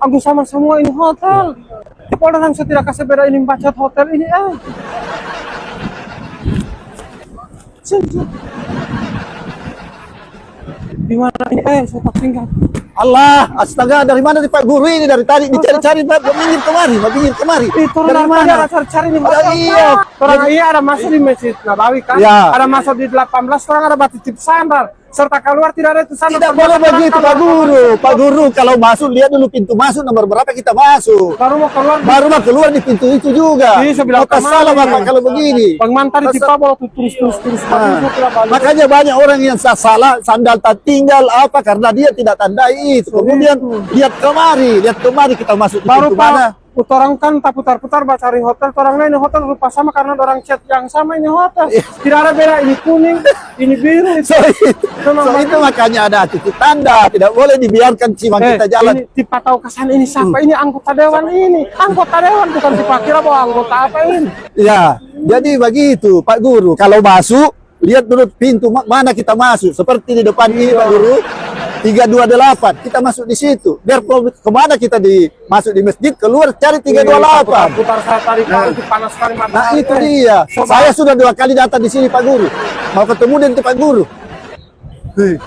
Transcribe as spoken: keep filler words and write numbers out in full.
Aku sama semua ini hotel. Pokoknya orang so tidak kasih beda ini bacot hotel ini, eh. Sini, sini. Di mana ini? Eh, so tak tinggal. Allah, astaga, dari mana nih Pak Guru ini? Dari tadi dicari-cari, Pak, mau minggir kemari, mau minggir kemari. Itu dari mana? Ada cari-cari nih. Oh, iya. Orang iya ada masuk di Masjid Nabawi kan? Ya. Ada masuk di delapan belas, orang ada batitip sandal. Serta keluar tidak ada itu sandal. Tidak boleh begitu, Pak Guru. Pak Guru, kalau masuk, lihat dulu pintu masuk nomor berapa kita masuk. Baru mau keluar. Baru mau keluar di pintu itu juga. Iya, saya bilang, mau salah, Bapak, kalau begini. Bang Man tadi tipa bawa tuh terus, terus, terus. Nah, makanya banyak orang yang sa-, salah, sandal tak tinggal, apa, karena dia tidak tandai itu. Kemudian lihat kemari, lihat kemari kita masuk di pintu mana. Torang kan taputar-putar ba cari hotel, torang na ini hotel rupa sama karena dorang cat yang sama ini hotel. Iya. Tidak ada beda, ini kuning, ini biru, itu. So, itu, so, itu makanya ada titik tanda, tidak boleh dibiarkan cimang kita jalan. Ini tipa tahu kesan ini siapa, ini anggota dewan ini. Anggota dewan, bukan tipa kira bahwa anggota apa ini. Ya, jadi begitu, Pak Guru. Kalau masuk, lihat dulu pintu ma-, mana kita masuk. Seperti di depan ini, Pak Guru, tiga dua delapan. Kita masuk di situ. Biar ke, kemana kita di, masuk di masjid, keluar cari tiga dua delapan. Putar-putar saya tadi, Pak, itu panas sekali matahari. Nah, itu dia. Saya sudah dua kali datang di sini, Pak Guru. Mau ketemu dengan Pak Guru. Hei.